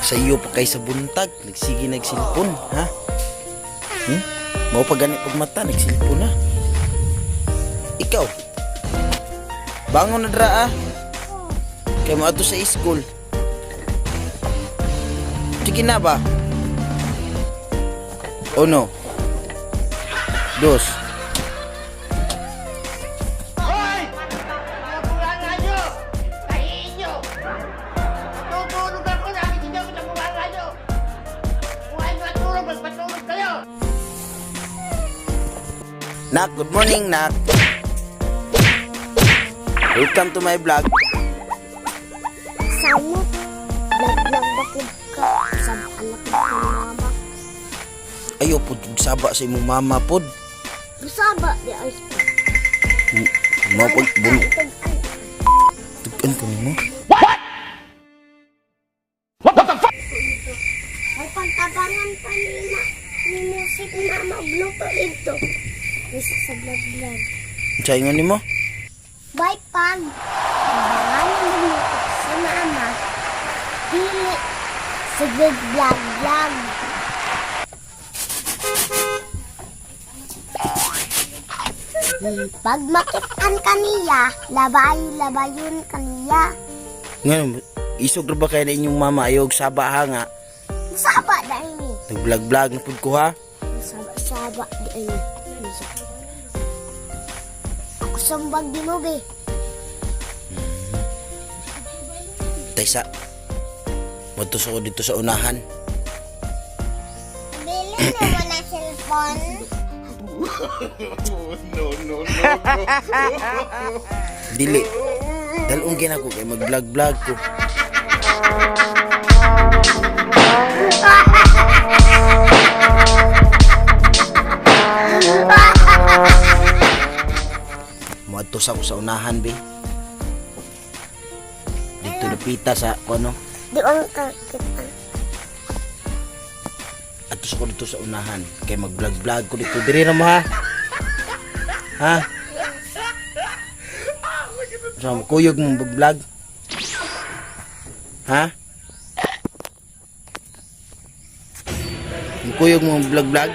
Sa iyo pa kay sa buntag, nagsige nagsilpon, ha? Hmm? Mao pa gani pag mata, nagsilpon na. Ikaw. Bangon na dra ah. Kay mo adto sa school. Sige na ba? Uno. Dos. Hoy! Mga bunganga nyo! Tahiin nyo! Tutulog ako, nakikita ko sa bunganga nyo! Kung ayaw matulog, magpatulog kayo! Nak, good morning, Nak. Welcome to my vlog. Samot. Vlog-vlog ba pud ka? Sab anak ko ni mama. Ayo pud saba sa imong mama pud. Busaba di ay. Mao pud bun Itag tugan ko nimo. May pantabangan pa ni ma ni musik mama og luto dito. Bisa sa vlog-vlog. Unsa ingon nimo? Bye pag tabangan mo luto si mama. Dili sige vlog vlog. Pag makitaan kaniya, labay labayon kaniya. Ngano isog ra ba kay na inyong mama ayo og saba ha nga. Saba dahil ni. Nag-vlog-vlog na pud ko ha. Saba saba dahil ni. Ako sambag di mo be. Taysa. Moadto sa ko dito sa unahan. Bili na mo na cellphone. Dili. Dalong gina ko kay mag-vlog-vlog ko. Moadto sa ko sa unahan be. Dito napita sa kuno. Di ko kakita. Adto sa ko dito sa unahan kay mag-vlog-vlog ko dito. Diri ra mo ha. Ha? Sa kuyog mo mag-vlog? Ha? Kuyog mo vlog-vlog?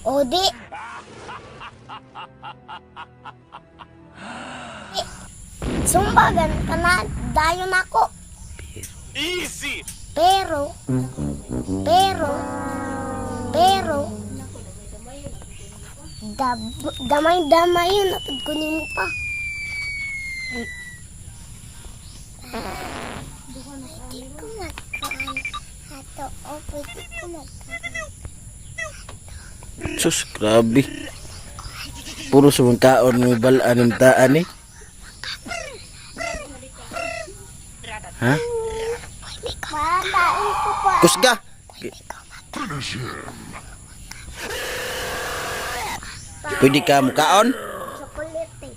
O di. Sumbagan ka na, dayon ako. Easy! Pero, pero, pero, damay-damay yun, napad ko nimo pa. Pwede ko magkaan. Ato, o pwede ko magkaan. Sus, grabe. Puro sa mga kaon may balaan ng taan eh. Ha? Pwede ko Matain ko pa. Kusga! Pwede ka mukaon? Chocolate.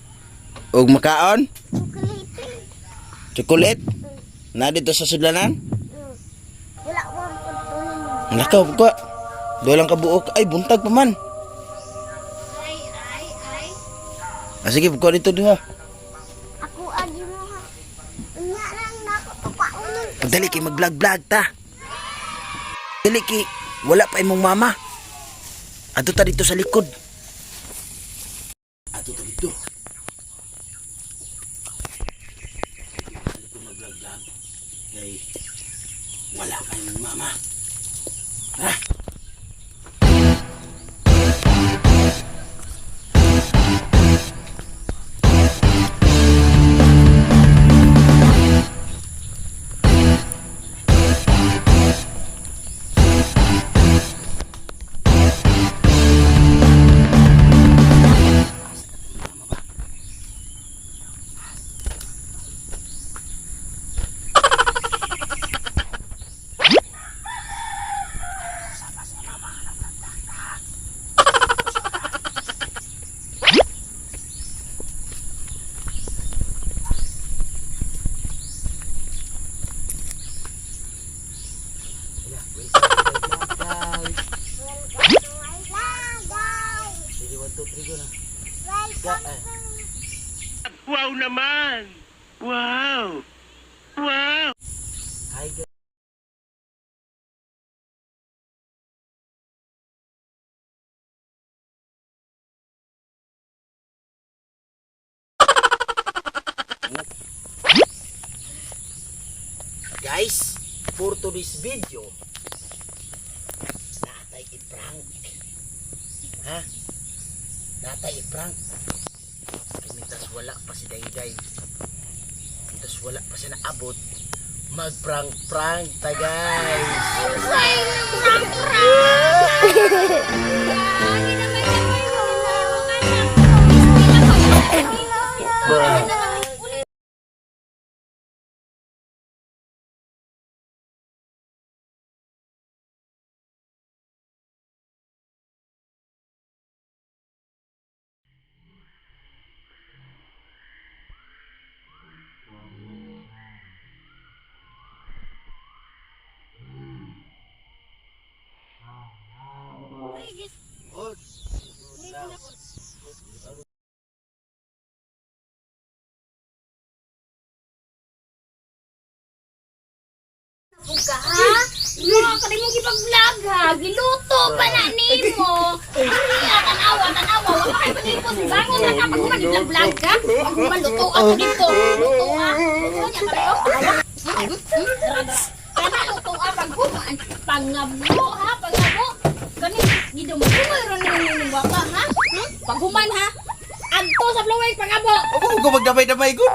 Og makaon? Chocolate. Chocolate? Na dito sa sudlanan? Wala ko ang pagtuloy. Nakaw ko. Doon lang kabuok. Ay, buntag pa man. Ah, sige, buka dito duha. Ako agi mo ha. Unya lang na ako to paunon. Pagdali kay mag-vlog-vlog ta. Dali kay wala pa imong mama. Adto ta dito sa likod. Adto ta dito. Dito mag-vlog-vlog. Kay wala pa imong mama. Tara. Welcome to my vlog, guys. Sige, 1, 2, 3, go na. Welcome to Wow naman! Wow! Wow! Hi guys. Guys, for today's video, natay i-prank. Ha? Natay i-prank. Kay wala pa si Dayday. Mintas wala pa siya naabot. Mag-prank-prank ta guys. Unsay nga prank-prank? Lagi naman siya may mga anak. Ka ha? Mga ka mo gipag-vlog ha. Giluto pa na nimo. Iya, tanawa, tanawa. Wala kay palipos. Bangon na ka pag human vlog ka. Pag human luto ka dito. Luto ah. Luto niya kayo. Kana luto ah pag human. Pangabo ha, pangabo. Kani gidumdumoy ron nimo baka ha? Pag human ha. Adto sa flowing pangabo. Ako ko magdamay-damay gud.